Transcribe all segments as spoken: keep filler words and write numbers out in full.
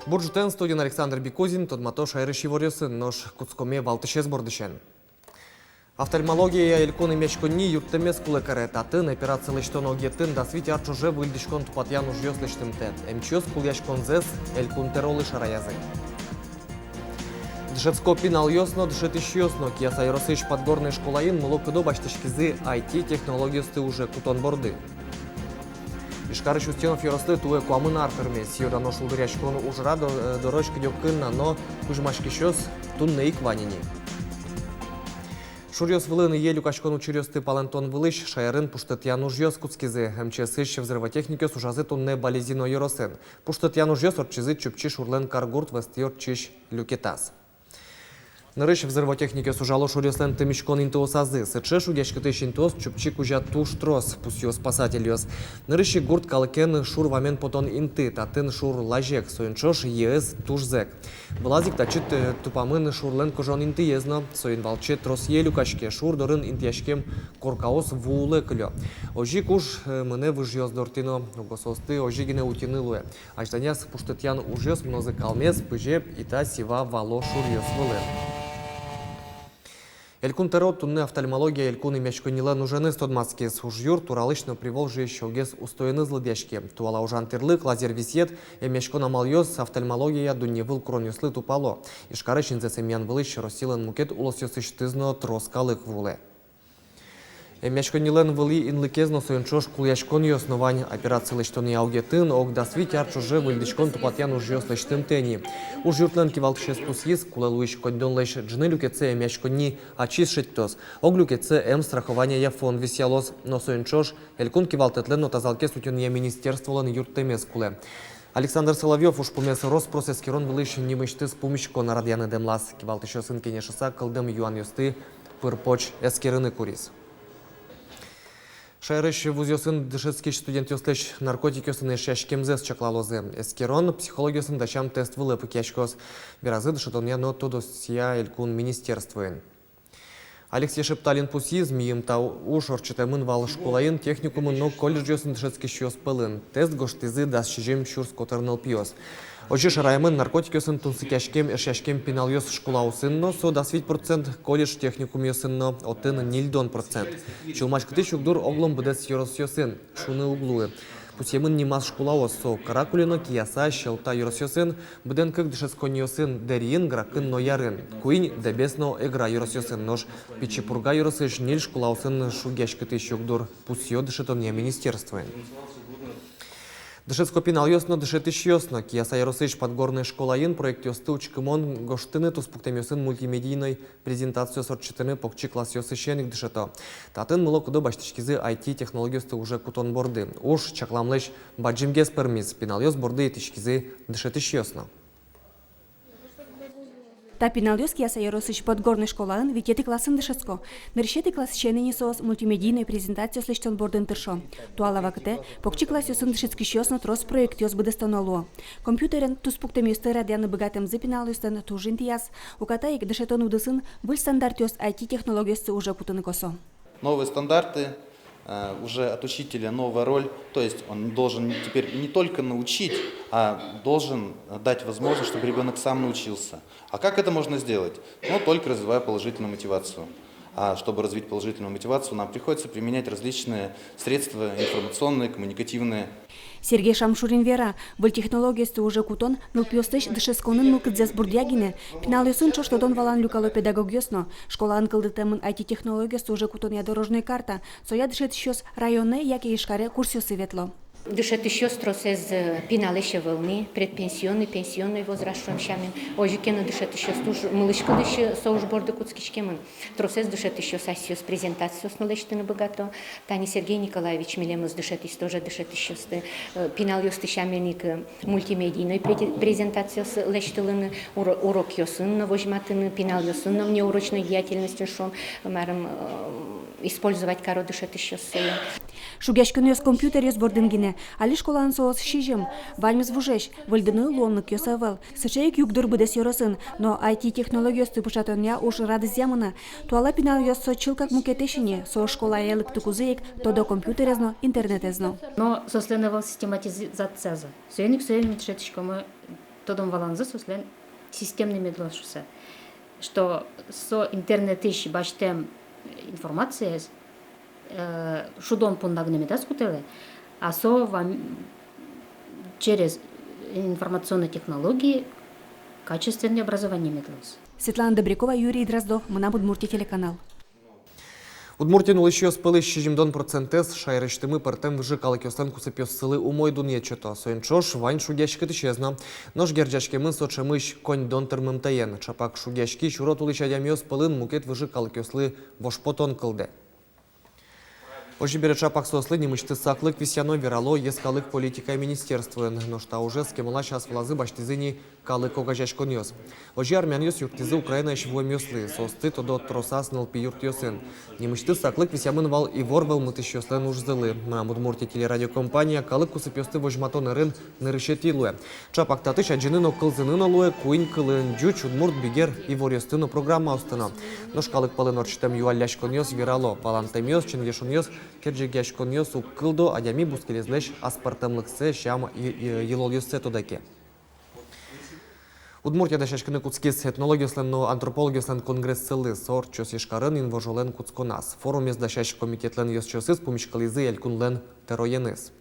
Бур ӝытэн! Студиын Александр Бикузин. Тодмато шаерысь иворъёсын, нош кутскомы валтӥсез бордысен. Офтальмологияя элькун эмъяськонни юрттэмез кулэ каре. Татын операция лэсьтон огъетын дас вить ар ӵоже выльдӥськон-тупатъян ужъёс лэсьтымтэ. Эмчиос кулэяськонзэс Элькун Тӧролы шараязы. Дышетско пиналъёс но, дышетӥсьёс но. Кияса ёросысь Подгорной школаын мылокыдо басьтӥськизы айти технологиосты уже кутон борды. Ижкарысь Устинов ёрослы туэ куамын ар тырме. Сӥё-дано шулдыръяськон ужрад дорозь кыдёкын на но, кузьмаськисьёс туннэ ик вань ини. Шуръёс вылын йӧ люкаськон учыръёсты палэнтон вылысь шаерын пуштытъян ужъёс кутскизы. МЧС-ысь взрывотехникъёс ужазы туннэ Балезино ёросын. Пуштытъян ужъёс ортчизы Чупчи шурлэн Каргурт вӧзтӥ ортчись люкетаз. Нырысь взрывотехникъёс ужало шуръёслэн тымиськон интыосазы. Сыӵе шугъяськытӥсь интыос Чупчи кузя туж трос, пусъё спасательёс. Нырысь ик гурт калыкен шур вамен потон инты. Татын шур лазег, соин ӵош йӧэз туж зӧк. Вылаз ик татчы тупамын шурлэн кожон интыез но. Соин валче трос йӧ люкаське, шур дорын интыяськем коркаос ву улэ кылё. Озьы ик уж мынэ выжъёс дортӥ но. Уго соосты озьы гинэ утьыны луэ. Азьланяз пуштытъян ужъёс мынозы Калмез, Пызеп, Ита, Сива, Вало шуръёс вылын. Элькун Тӧро туннэ офтальмология элькун эмъяськоннилэн уженыз тодматскиз. Ужъюрт Уралысь но Приволжьеысь огез устоеныз лыдъяське. Туала ужан тӥрлык, лазер висъет, эмъяськон амалъёс офтальмологияя дунневыл куронъёслы тупало. Ижкарысь инзэс эмъян вылысь Россилэн мукет улосъёсысьтыз но трос калык вуылэ. Эмъяськоннилэн вылӥ инлыкез но соин ӵош кулэяськонъёс но вань. Операция лэсьтонъя огъетын ог дас вить ар ӵоже выльдӥськон-тупатъян ужъёс лэсьтымтэ ини. Ужъюртлэн кивалтӥсез пусйиз: кулэ луись коньдонлэсь ӝыны люкетсэ эмъяськонни ачиз шедьтоз, ог люкетсэ эмстрахованиея фонд висъялоз. Но соин ӵош элькун кивалтэтлэн но тазалыкез утёнъя министерстволэн юрттэмез кулэ. Александр Соловьёв ужпумез рос-прос эскерон вылысь нимысьтыз пумиськон радъяны дэмлаз. Кивалтӥсьёсын кенешыса, кылдэм юанъёсты пыр-поч эскерыны куриз. Шаерысь вузъёсын дышетскись студентъёслэсь наркотикъёсын эшъяськемзэс чаклалозы. Эскерон психологъёсын дасям тест вылэ пыкъяськоз, веразы дышетонъя но тодосъя элькун министерствоын. Алексей Шепталин пусйиз: мийым та уж ортчытэмын вал школаын, техникумын но колледжъёсын дышетскисьёс пӧлын. Тест гожтӥзы дас сизьым сюрс котыр нылпиос. Озьы шараямын наркотикъёсын тунсыкъяськем, эшъяськем пиналъёс школаосын но, со дас вить процент, колледж-техникумъёсын но, отын ньыльдон процент. Сюлмаськытӥсь югдур оглом быдэс ёросъёсын, шуыны уг луы. Пусъемын нимаз школаос, со Каракулино, Кияса, Сьӧлта ёросъёсын, быдэн кык дышетсконниосын: Дэриын, Гракын но Ярын, куинь Дэбес но Эгра ёросъёсын. Нош Пичи Пурга ёросысь ньыль школаосын шугъяськытӥсь югдур, пусъё дышетонъя министерствоын. Дышетско пиналъёс но, дышетӥсьёс но. Кияса ёросысь Подгорной школаын проектъёсты учкымон гожтыны, туспуктэмъёсын мультимедийной презентациос ортчытыны покчи классъёсысен ик дышето. Татын мылокыдо басьтӥськизы айти технологиосты уже кутон борды. Уж чакламлэсь бадӟымгес пӧрмиз, пиналъёс борды итӥськизы дышетӥсьёс но. Та пиналъёс Кияса ёросысь Подгорной школаын витетӥ классын дышетско. Нырысетӥ классысен ини соос мультимедийной презентациос лэсьтон бордын тыршо. Туала вакытэ покчи классъёсын дышетскисьёс но трос проектъёс быдэстоно луо. Компьютерен туспуктэмъёсты радъяны быгатэмзы пиналъёслэн туж интыяз. Уката ик дышетон удысын выль стандартъёс айти технологиосты уже кутыны косо. Новые стандарты, э, уже от учителя новая роль, то есть он должен теперь не только научить, а должен дать возможность, чтобы ребёнок сам научился. А как это можно сделать? Ну, только развивая положительную мотивацию. А чтобы развить положительную мотивацию, нам приходится применять различные средства информационные, коммуникативные. Сергей Шамшурин вера, выль технологиосты уже кутон нылпиослэсь дышетсконын мылкыдзэс бурдъя гинэ. Пиналъёсын ӵош тодон-валан люкало педагогъёс но. Школаын кылдытэмын айти технологиосты уже кутонъя дорожной карта. Соя дышетӥсьёс районэ яке Ижкаре курсъёсы ветло. Дышетӥсьёс тросэз, э, пиналэсь ӧвӧл ни, предпенсионный, пенсионный возраст шуом сямен. Озьы ке но дышетӥсьёс туж мылысь-кыдысь, э, со уж борды кутскиськемын. Тросэз дышетӥсьёс асьсэос презентациос но лэсьтыны быгато. Тани Сергей Николаевич милемыз дышетӥз тоже дышетӥсьёсты, э, пиналъёсты сямен ик, э, мультимедийной пре-, презентациос лэсьтылыны, уро-, урокъёсын но возьматыны, пиналъёсын но внеурочной деятельностьын шуом, марым, э, использовать каро дышетӥсьёс сое. Шугъяськонъёс компьютеръёс бордын гинэ. Али школаын соос сизьым. Ваньмыз вужесь, выльдыны луонлыкъёс ӧвӧл. Сыӵе ик югдур быдэс ёросын. Но айти технологиосты пыӵатонъя уж радызъя мынэ. Туала пиналъёс со чылкак мукетэсь ини. Соос школае лыктыкузы ик тодо компьютерез но, интернетэз но. Но соослэн ӧвӧл систематизациязы. Соин ик соин ми дышетӥськомы Тодон-валанзы соослэн системный мед луоз шуыса, что со интернетысь басьтэм информациез, э, шудон понна гинэ медаз кутылэ, а со вам-, через информационные технологии качественное образование мед луоз. Светлана Добрякова, Юрий Дроздов, «Мынам Удмуртие» телеканал. Удмуртиын улӥсьёс пӧлысь сизьымдон процентэз шаерысьтымы пӧртэм выжы калыкъёслэн кусыпъёссылы умой дунъет сёто. Соин ӵош вань шугъяськытӥсез но. Нош герӟаськемын со ӵемысь коньдон тырмымтэен. Ӵапак шугъяськись урод улӥсь адямиос пӧлын мукет выжы калыкъёслы вожпотон кылдэ. Озьы бере, ӵапак соослы нимысьтыз саклык висъяно, верало йӧскалык политикая министерствоын. Нош та ужез кемалась ас вылазы басьтӥзы ни калык огазеяськонъёс. Озьы армянъёс юрттӥзы Украинаысь вуэмъёслы. Соосты тодо тросаз нылпи юртъёсын. Нимысьтыз саклык висъямын вал ивор вӧлмытӥсьёслэн ужзылы. «Мынам Удмуртие» телерадиокомпания калык кусыпъёсты возьматон ӧрын нырысетӥ луэ. Ӵапак татысь адӟыны но кылзыны но луэ куинь кылын: ӟуч, удмурт, бигер иворъёсты но, программаосты но. Нош калык пӧлын ортчытэм юалляськонъёс верало: валантэмъёс, ченгешонъёс, керӟегъяськонъёс уг кылдо, адями бускелезлэсь аспӧртэмлыксэ, сям-йы-, йы-, йылолъёссэ тодэ ке. Удмуртия дасяськыны кутскиз этнологъёслэн но антропологъёслэн конгрессылы. Со ортчоз Ижкарын инвожолэн кутсконаз. Форумез дасясь комитетлэн ёзчиосыз пумиськылӥзы элькунлэн тӧроеныз.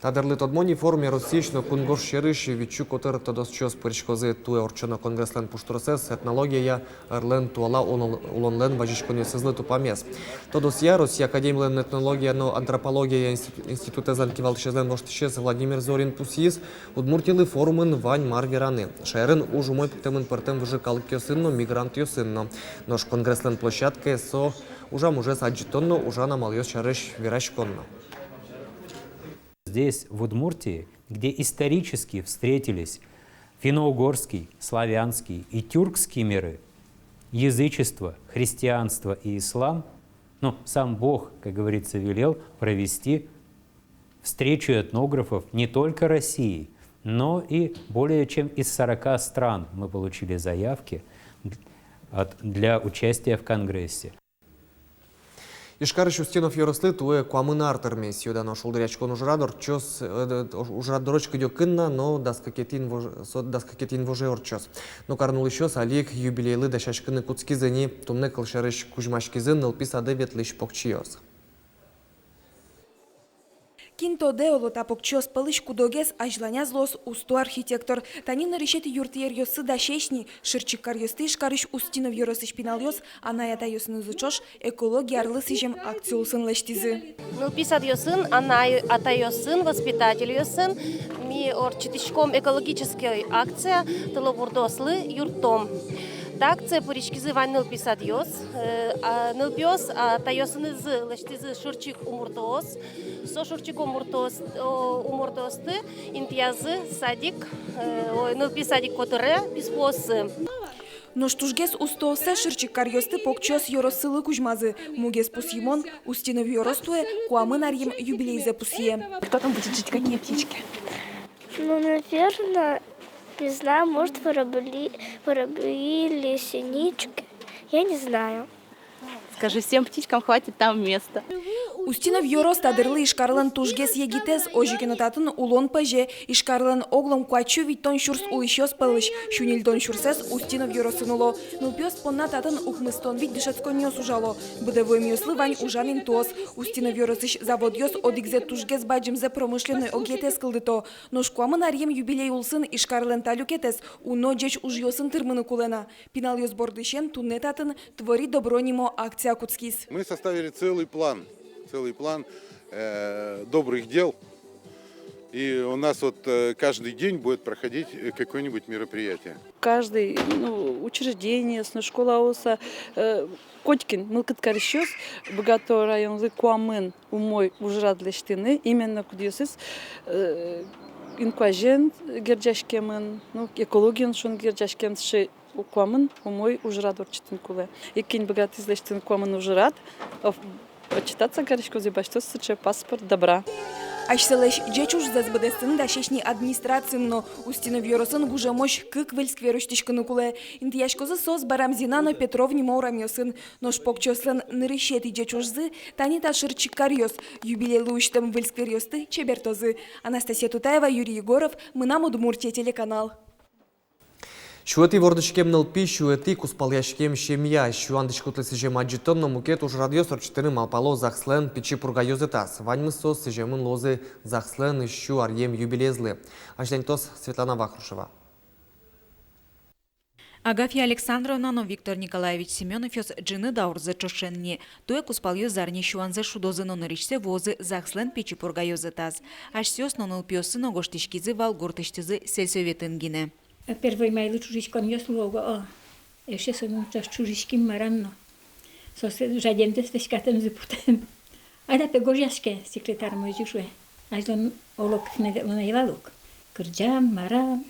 Та дырлы тодмо ни, форуме Россиысь но кунгож сьӧрысь витьсю котыр тодосчиос пыриськозы. Туэ ортчоно конгресслэн пуштросэз этнологияя ӧрлэн туала улон-, улонлэн вазиськонъёсызлы тупамез. Тодосъя, Россия академилэн этнология но антропология институ-, институтэзлэн кивалтӥсезлэн воштӥсез Владимир Зорин пусйиз: Удмуртилы форумын вань мар вераны. Шаерын уж умой пуктэмын пӧртэм выжы калыкъёсын но, мигрантъёсын но. Нош конгресслэн площадкаез — со ужам ужез адӟытон но ужан амалъёс сярысь вераськон но. Здесь, в Удмуртии, где исторически встретились финно-угорский, славянский и тюркский миры, язычество, христианство и ислам, ну, сам Бог, как говорится, велел провести встречу этнографов не только России, но и более чем из сорока стран мы получили заявки от, для участия в конгрессе. Ижкарысь Устинов ёрослы туэ куамын ар тырмиз. Сиё-дано шулдыръяськон ужрад ортчоз, э, д-, ужрад дырозь кыдёкын на, но дас кыкетӥ инвож-, со дас кыкетӥ инвоже ортчоз. Но карын улӥсьёс али ик юбилейлы дасяськыны кутскизы ни. Туннэ, кылсярысь, кузьмаськизы нылпи садэ ветлӥсь покчиос. Кин тодэ, оло, та покчиос пӧлысь куд-огез азьланяз луоз усто архитектор. Тани нырысетӥ юртъеръёссы дасесь ни. Шырчик каръёсты Ижкарысь Устинов ёросысь пиналъёс анай-атайёсынызы ӵош «Экология арлы» сӥзем акция улсын лэсьтӥзы. Нылпи садъёсын анай-атайёсын, воспитательёсын ми ортчытӥськом экологической акция «Тылобурдоослы юрттом». Та акцие пыриськизы вань нылпи садъёс, э, а, нылпиос, а, атайёсынызы лэсьтӥзы шырчик умортоос. Со шырчик умортоос-, о, умортоосты интыязы садик, э, ой, нылпи садик котыре писпуоссы. Нош тужгес устооссэ шырчик каръёсты покчиос ёроссылы кузьмазы. Мугез пусйымон, Устинов ёрос туэ куамын аръем юбилейзэ пусъе. Кто там будет жить? Какие птички? Ну, наверное, не знаю, может, воробли-, воробьи или синички. Я не знаю. Скажи, всем птичкам хватит там места. Устинов ёрос — та дырлы Ижкарлэн тужгес егитэз. Озьы ке но, татын улон пӧзе. Ижкарлэн оглом куать сю витьтон сюрс улӥсьёс пӧлысь сю ньыльдон сюрсэз Устинов ёросын уло. Нылпиос понна татын укмыстон вить дышетсконниос ужало. Быдэ вуэмъёслы вань ужан интыос. Устинов ёросысь заводъёс одӥгзэ тужгес бадӟымзэ промышленной огетэз кылдыто. Нош куамын аръем юбилей улсын Ижкарлэн та люкетэз уно ӟеч ужъёсын тырмыны кулэ на. Пиналъёс бордысен туннэ татын «Твори добро» нимо акция кутскиз. Мы составили целый план, целый план, э, добрых дел. И у нас вот, э, каждый день будет проходить, э, какое-нибудь мероприятие. Каждый, ну, учреждениос но, школаос, э, котькин мылкыд карисьёс быгато районлы куамын умой ужрад лэсьтыны, именно кудъёсыз, э, инкуазен герӟаськемын, ну, экологиен, шуом, герӟаськемын, сыӵе куамын умой ужрад ортчытыны кулэ. И кин быгатӥз лэсьтыны куамын ужрад, о-, отчитаться кариськоз и басьтоз сыӵе паспорт добра. Асьсэлэсь ӟеч ужзэс быдэстыны дасесь ни администрациын но. Устинов ёросын гужемозь кык выль сквер усьтӥськыны кулэ. Интыяськозы соос Барамзина но Петров нимо урамъёсын. Нош покчиослэн нырысетӥ ӟеч ужзы — тани та шырчик каръёс. Юбилейлы усьтэм выль скверъёсты чебертозы. Анастасия Тутаева, Юрий Егоров, «Мынам Удмуртие» телеканал. Сюэтӥ вордӥськем нылпи — сюэтӥ кузпалъяськем семья. Сюан дӥськутлы сӥзем адӟытон но мукет ужрадъёс ортчытыны малпало ЗАГСлэн Пичи Пурга ёзэтаз. Ваньмыз соос сӥземын луозы ЗАГСлэн сю аръем юбилеезлы. Азьланьтоз Светлана Вахрушева. Агафья Александровна но Виктор Николаевич Семёновъёс ӝыны даурзэ ӵошен ни. Туэ кузпалъёс зарни сюанзэс шудозы но нырысьсэ вуозы ЗАГСлэн Пичи Пурга ёзэтаз. Асьсэос но нылпиоссы но гожтӥськизы вал гуртысьтызы сельсоветын гинэ. Первой майлы ӵужиськонъёс луо уго, о. Эшшо со мон ӵош ӵужиським, марам но. Соос жадемзэс вӧсяськатэмзы потэ. Айда пе гожъяське, секретарь мон озьы шуэ. Азьло олокысь ветлоно ӧй вал ук. Кырӟам, марам.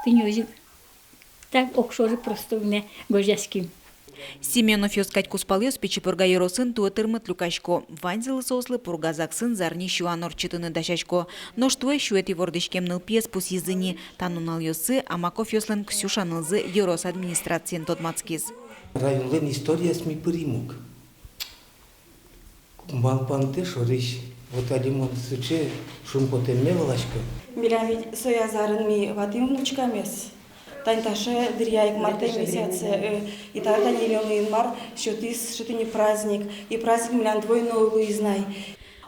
Тӥни озьы. Так огшоры просто гинэ гожъяським. Семёновъёс кадь кузпалъёс Пичи Пурга ёросын туэ тырмыт люкасько. Ваньзылы соослы Пурга ЗАГСын зарни сюан ортчытыны дасясько. Нош туэ сюэтӥ вордӥськем нылпиез пусйизы ни. Та нуналъёсы Амаковъёслэн Ксюша нылзы ёрос администрациын тодматскиз. Районлэн историяз ми пырим ук. Малпантэм шорысь, вот али мон сыӵе шумпотэмме валасько. Милям ведь соя зарын ми ватӥм внучкамес. Тани таӵе дыръя ик, мартэ месяце, э, и тани тани Инмар сётӥз сыӵе тӥни праздник, и праздник милям двойной луиз на.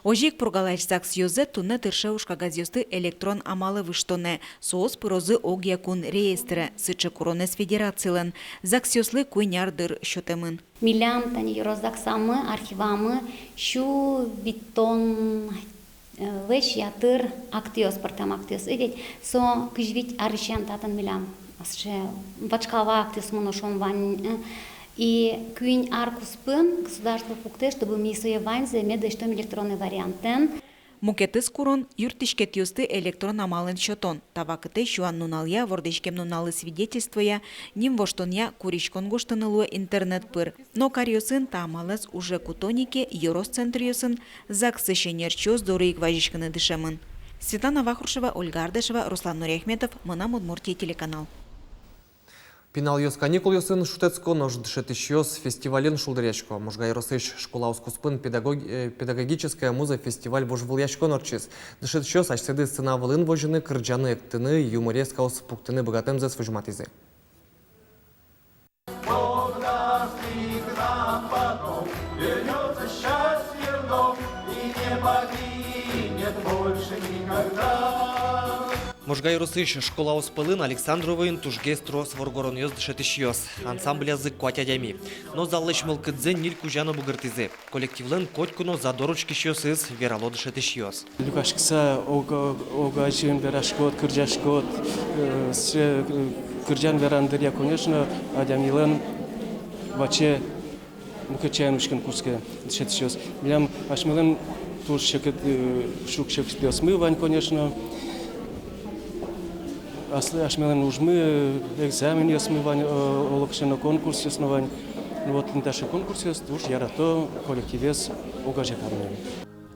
Озьы ик Пургалэсь ЗАГСъёсыз туннэ тырше ужкагазъёсты электрон амалэ выжтонэ. Соос пырозы огъя кун реестре, сыӵе куронэз федерацилэн. ЗАГСъёслы куинь ар дыр сётэмын. Милям тани ёрос ЗАГСамы, архивамы сю витьтон, э, лэсь ятыр актъёс, пӧртэм актъёс. И ведь со кызь вить арысен татын милям. Асьсэ вашкала актъёсмы но шуом вань, э. И куинь ар куспын государство пуктэ, чтобы ми сое ваньзэ мед лэсьтом электронный вариантэн. Мукетыз курон — юрттӥськетъёсты электрон амалэн сётон. Та вакытэ сюан нуналъя вордӥськем нуналлы свидетельствоя, ним воштонъя куриськон гожтыны луэ интернет пыр. Но каръёсын та амалэз уже куто ни ке, ёрос центръёсын ЗАГСысь ӧнерчиос доры ик вазиськыны дышемын. Светлана Вахрушева, Ольга Ардашева, Руслан Нуриахметов, «Мынам Удмуртие» телеканал. Пиналъёс каникулъёсын шутэтско, нош дышетӥсьёс фестивален шулдыръясько. Можга ёросысь школаос куспын педагог-, э, «Педагогическая муза» фестиваль вожвылъяськон ортчиз. Дышетӥсьёс асьсэды сцена вылын возьыны, кырӟаны, эктыны, юморескаос пуктыны быгатэмзэс возьматӥзы. Можга ёросысь школаос пӧлын Александровоын тужгес трос воргоронъёс дышетӥсьёс. Ансамблязы куать адями. Но заллэсь мылкыдзэ ньыль кузя но бугыртӥзы. Коллективлэн котьку но задор учкисьёсыз, верало дышетӥсьёс. Люкаськыса ог-, ог-, огазьын вераськод, кырӟаськод, э, сыӵе, э, кырӟан-веран дыръя, конечно, адямилэн ваче мукет сямен учкыны кутске дышетӥсьёс. Милям асьмелэн туж секыт, э, шуг-секытъёсмы вань, конечно. Аслы асьмелэн ужмы, э, экзаменъёсмы вань, э, олокыӵе но конкурсъёс но вань. Ну вот, тӥни таӵе конкурсъёс туж ярато коллективез огазья карыны.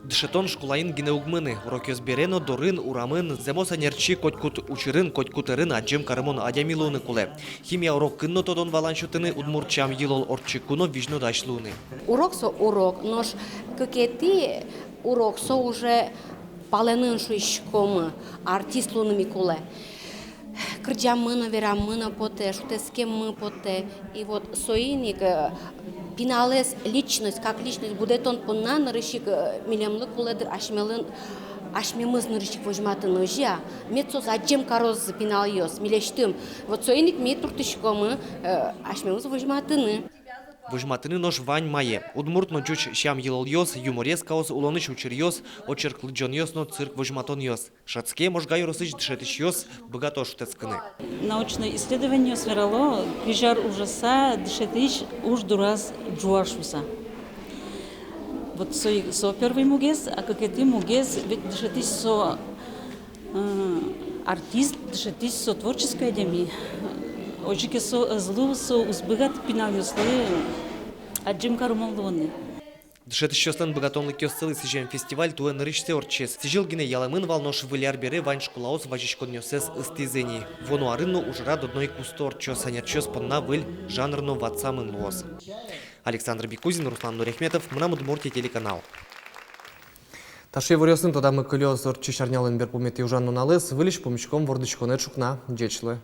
Дышетон школаын гинэ уг мыны. Урокъёс бере но дорын, урамын зэмос ӧнерчи котькуд учырын, котькуд ӧрын адӟем карымон адями луыны кулэ. Химия урокын но тодон-валан сётыны, удмурт сям-йылол ортчыку но визьнодась луыны. Урок со урок, нош кыкетӥ урок со уже палэнын, шуиськомы, артист луыны ми кулэ. Кырӟаммы но, вераммы но потэ, шутэтскеммы потэ. И вот соин ик, э, пиналэз личность, как личность будэтон понна нырысь ик, э, милемлы кулэ дыр асьмелэн, асьмемыз нырысь ик возьматыны, озьы-а? Мед соос адӟем карозы, пиналъёс, милесьтым. Вот соин ик ми туртӥськомы, э, асьмемыз возьматыны. Возьматыны нош вань мае. Удмурт но ӟуч сям-йылолъёс, юморескаос, улонысь учыръёс, очерк лыдӟонъёс но цирк возьматонъёс. Шӧдске, Можга ёросысь дышетӥсьёс быгато шутэтскыны. Научной исследованиос верало, кызь ар ужаса дышетӥсь уж дураз ӝуа шуса. Вот со и, со первый мугез, а кыкетӥ мугез, ведь дышетӥсь со, э, артист, дышетӥсь со творческой адями. Озьы ке со ӧз лу, со уз быгаты пиналъёслы адӟем карымон луыны. Дышетӥсьёслэн быгатонлыкъёссылы сӥзем фестиваль туэ нырысьсэ ортчиз. Сӥзьыл гинэ ялэмын вал, нош выль ар бере вань школаос вазиськонъёссэс ыстӥзы ни. Вуоно арын но ужрад одно ик усто ортчоз, ӧнерчиос понна выль жанр но ватсамын луоз. Александр Бекузин, Руслан Нуряхметов, «Мынам Удмуртие» телеканал. Таӵе иворъёсын тодамы кылёз ортчись арнялэн берпуметӥ ужан нуналэз. Выльысь пумиськом вордӥськонэ ӵукна. Ӟеч луэ.